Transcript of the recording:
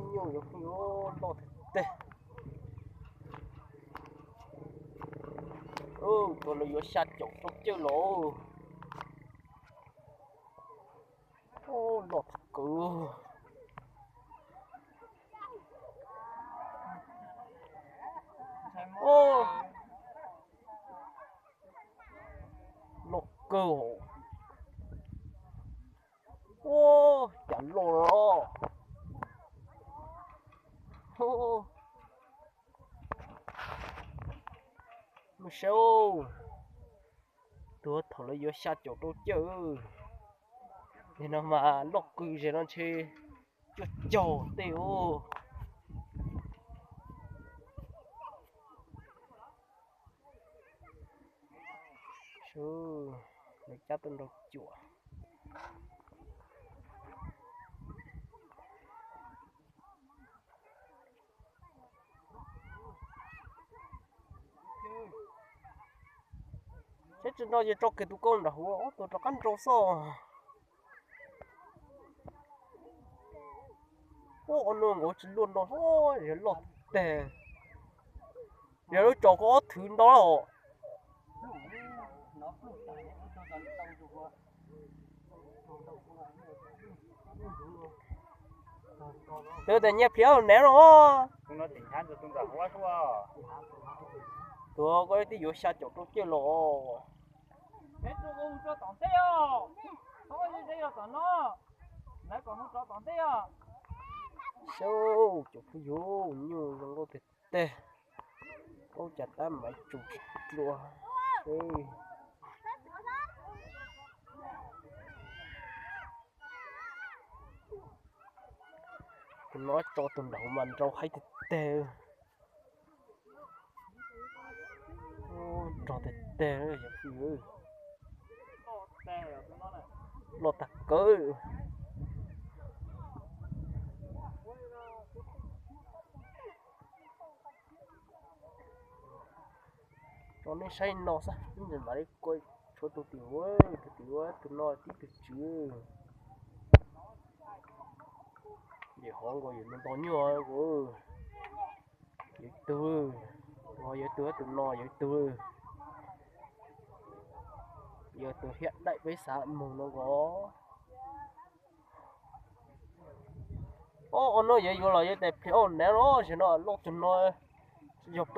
Nyuj yuav pheej yuav loj tiag tiag. Tus lawv yuav xya caum rau cawj los. Loj tag kawg. Loj kawg. Ua cas loj los. Maj saib, tus thaum lawv yuav xya caum rau cawj, nim no mas loj kawg, zem no ntshe cuaj caug tej ub. Lawv cab tuaj nrau cuam. Saib tsis nrau ces tso kiag tus koj nram hauv, ob tug rov qab nrau xwb. Ua no nkaus tsis luaj nrau, yog loj tag. Yog lub tso koj ob thwv nrau. Tus tias nyiaj pliav nav los. Tus koj twb yuav xya caum rau cawj los. Saib, cov phooj ywg, nyuj zoo nkauj tiag tiag. Paub cas tab mas tsuas tsis dua. Tus no tso tus nraud mas nrau haib tiag tiag. Rog tiag tiag. Loj tag kawg. Tso nej saib no xwb, ib ntsis mam li kua tshuav tus tim ub, tus tim ub tus no tib tug tswv. Yawm hov nkaus yawm no ntau nyuaj nkaus. Yawm tug, yawm tug tus no yawm tug. Yawm tug hiab daim peb xav mus no nkaus. Ob no yawm yuav los yawm tais plis ob nav los, tam sim no loj tug no yog plaub